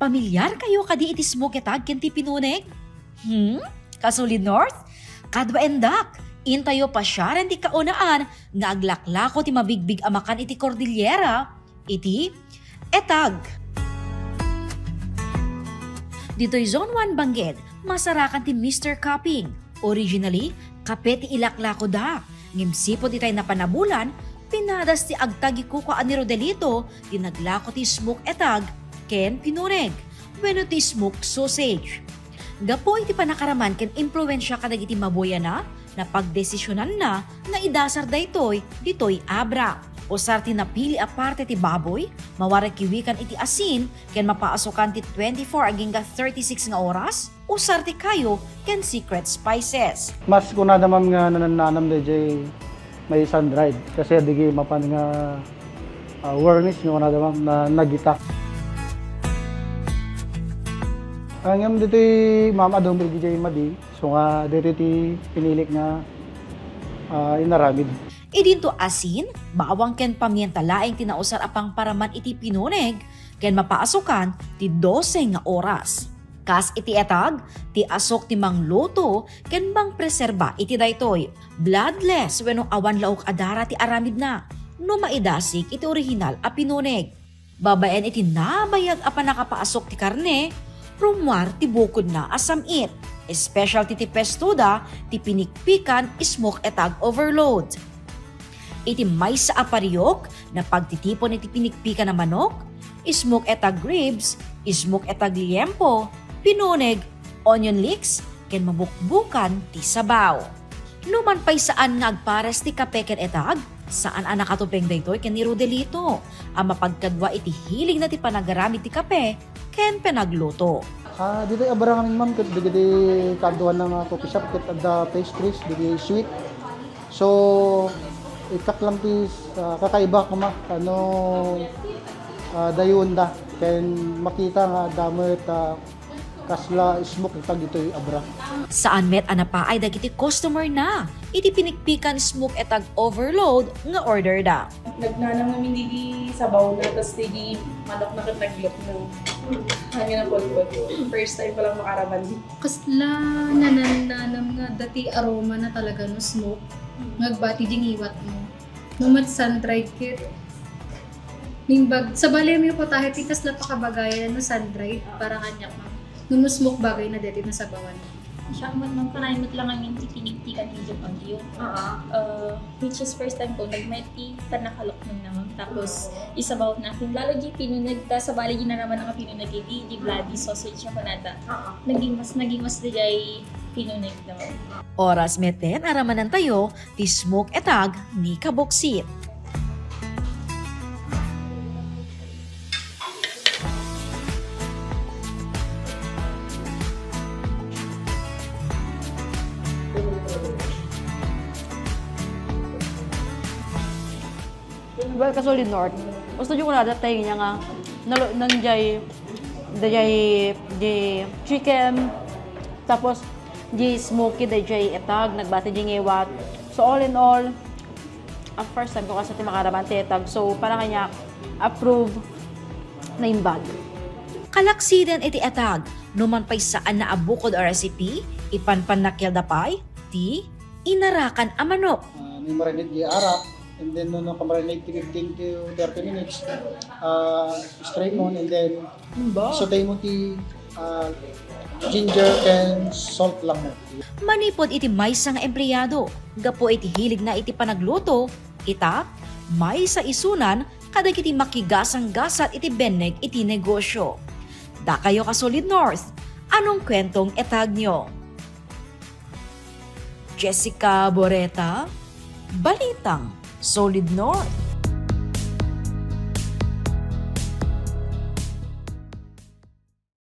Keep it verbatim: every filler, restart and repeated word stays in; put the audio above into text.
Pamilyar kayo kadi iti smoke etag ken ti pinuneg? Hmm? Kasolid North? Kaduaendak, intayo pasiaren ti kaunaan nga aglaklako ti mabigbig a makan iti Cordillera, iti etag. Ditoy Zone one Bangged, masarakan ti Mister Cupping. Originally, kape ti ilaklakoda. Ngem sipud itay napan a bulan, pinadas ti agtagikukua ni Rodelito ti naglako ti smoke etag ken pinuneg wenno ti smoke sausage. Gapu iti panakaraman ken impluensia kadagiti mabuyana, napagdesisionanna nga idasar daytoy ditoy Abra. Usar ti napili a parte ti baboy, mawarakiwikan iti asin ken mapaasukan ti twenty-four agingga thirty-six nga oras, usar ti kayo ken secret spices. Mas kunada, ma'am, nga nanannanam dayjay may sun-dried kasi adigi mapan nga, ah, worms nga kunada, ma'am, na nagita. Ah, ngem ditoy, ma'am, adun dayjay madi, so nga ditoy ti pinilik nga, ah, inaramid. Idinto asin, bawang ken pamienta laeng ti nausar a pangparaman iti pinuneg ken mapaasukan ti dose nga oras. Kas iti etag, ti asuk ti mangluto ken mangpreserba iti daytoy. Bloodless wenno awan laok a dara ti aramidna no maidasig iti orihinal a pinuneg. Babaen iti nabayag a pannakapaasuk ti karne, rummuar ti bukodna a sam-it. Specialty ti puestoda ti pinikpikan smoke etag overload. Iti maysa a pariok, napagtitipon iti pinikpikan a manok, smoke etag ribs, smoke etag liempo, pinuneg, onion leeks, ken mabukbukan ti sabaw. Numan pay saan nga agpares ti kape ken etag, saan a nakatupeng daytoy ken ni Rodelito a mapagkadua iti hiligna ti panagaramid ti kape ken panagluto. Ah, ditoy Abra ngamin, ma'am, ket dagiti kaaduanna nga coffee shop ket adda pastries, dagiti sweet. So, ikkat lang ti, ah, kakaiba koma, ano, ah, dayonda. Ken makita nga adda met, ah, kasla smoke etag ditoy Abra. Saan met a napaay dagiti customer na iti pinikpikan smoke etag overload nga order da. Nagnanam ngamin digi sabaw na, tas digi manok na ket naglutnong. Kanya na pulpul. First time ko lang makaraman. Kasla nanannanam nga dati aroma na talaga no smoke. Nga agbati di ngiwat mo. No met sun-dried ket. Nimbag, sabali mi putahe ti kasla pakabagayan no sun-dried para kaniak, ma'am. No, no smoke bagay na deti nasabawan. Siya met, ma'am, kanay met lang amin ti pinikpikan ti Japan yun. Oo. Uh, which is first time ko, nagmayat ti panakaluknong na, ma'am. Tapos, isabaw na, lalo di pinuneg ta, sabali di na naman ang pinuneg, di, di bloody sausage na kunata. Oo. Naging mas, naging mas di jay pinuneg na, ma'am. Oras meten, aramanantayo, ti smoke etag ni Kabuksit. Well, Kasolid North. Gusto nyo ko na datay niya nga nalo-, nandiay, dayay, di chicken, tapos di smoky, dayay etag, nagbati di ngiwat. So, all in all, ang first time ko kasi ti makaraman ti etag. So, para kanya, approve na imbag. Kalaksiden iti etag, numan pay saan na a bukod a recipe, ipanpannakelda pay ti inarakan a manok. Ah, ni marinate di arak, and then no, no, kamarinate ti fifteen to thirty minutes, ah, strain mo, and then saute mo ti, ah, ginger and salt lang mo. Manipod iti maysa nga empleyado, gapu iti hiligna iti panagluto, ita, maysa isunan kadagiti makigasanggasat iti benneg iti negosyo. Dakayo, Kasolid North, anong kwentong etagyo? Jessica Boreta, Balitang Solid North.